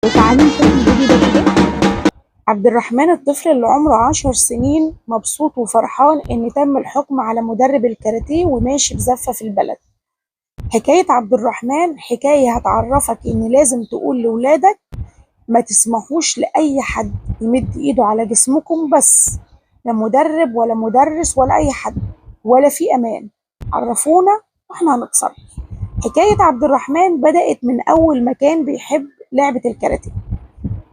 وتعالي نشوف الفيديو ده كده. عبد الرحمن الطفل اللي عمره 10 سنين مبسوط وفرحان ان تم الحكم على مدرب الكاراتيه وماشي بزفة في البلد. حكاية عبد الرحمن حكاية هتعرفك ان لازم تقول لولادك ما تسمحوش لأي حد يمد ايده على جسمكم، بس لا مدرب ولا مدرس ولا اي حد، ولا في امان. عرفونا واحنا هنتصرف. حكاية عبد الرحمن بدأت من اول ما كان بيحب لعبة الكاراتيه،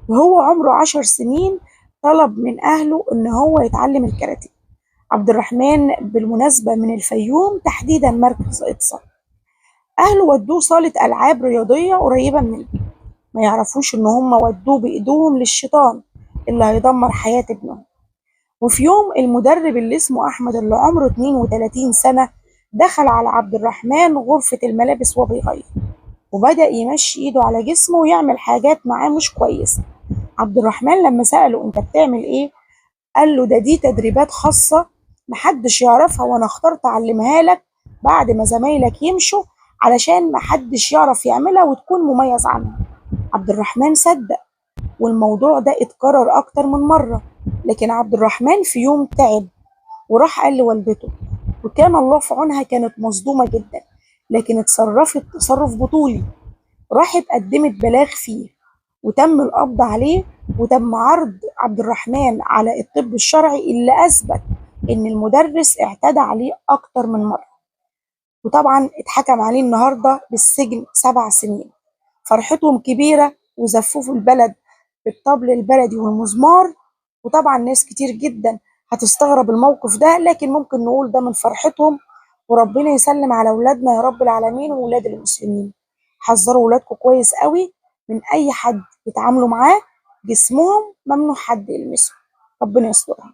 وهو عمره 10 سنين طلب من أهله إن هو يتعلم الكاراتيه. عبد الرحمن بالمناسبة من الفيوم، تحديدا مركز إطسا. أهله ودوه صالة ألعاب رياضية قريبة من البيت، ما يعرفوش إن هم ودوه بإيدهم للشيطان اللي هيدمر حياة ابنهم. وفي يوم المدرب اللي اسمه أحمد اللي عمره 32 سنة دخل على عبد الرحمن غرفة الملابس وهو بيغير، وبدأ يمشي إيده على جسمه ويعمل حاجات معاه مش كويسة. عبد الرحمن لما سأله أنت بتعمل إيه؟ قال له ده دي تدريبات خاصة محدش يعرفها، وأنا اخترت أعلمها لك بعد ما زمايلك يمشوا علشان محدش يعرف يعملها وتكون مميز عنها. عبد الرحمن صدق، والموضوع ده اتكرر أكتر من مرة. لكن عبد الرحمن في يوم تعب وراح قال لوالدته، وكان الله في عونها، كانت مصدومة جدا، لكن اتصرفت تصرف بطولي. راحت قدمت بلاغ فيه وتم القبض عليه، وتم عرض عبد الرحمن على الطب الشرعي اللي أثبت إن المدرس اعتدى عليه أكتر من مرة، وطبعا اتحكم عليه النهاردة بالسجن 7 سنين. فرحتهم كبيرة وزفوه في البلد بالطبل البلدي والمزمار، وطبعا ناس كتير جدا هتستغرب الموقف ده، لكن ممكن نقول ده من فرحتهم. وربنا يسلم على أولادنا يا رب العالمين وولاد المسلمين. حذروا ولادكم كويس قوي من أي حد يتعاملوا معاه، جسمهم ممنوع حد يلمسه. ربنا يسترها.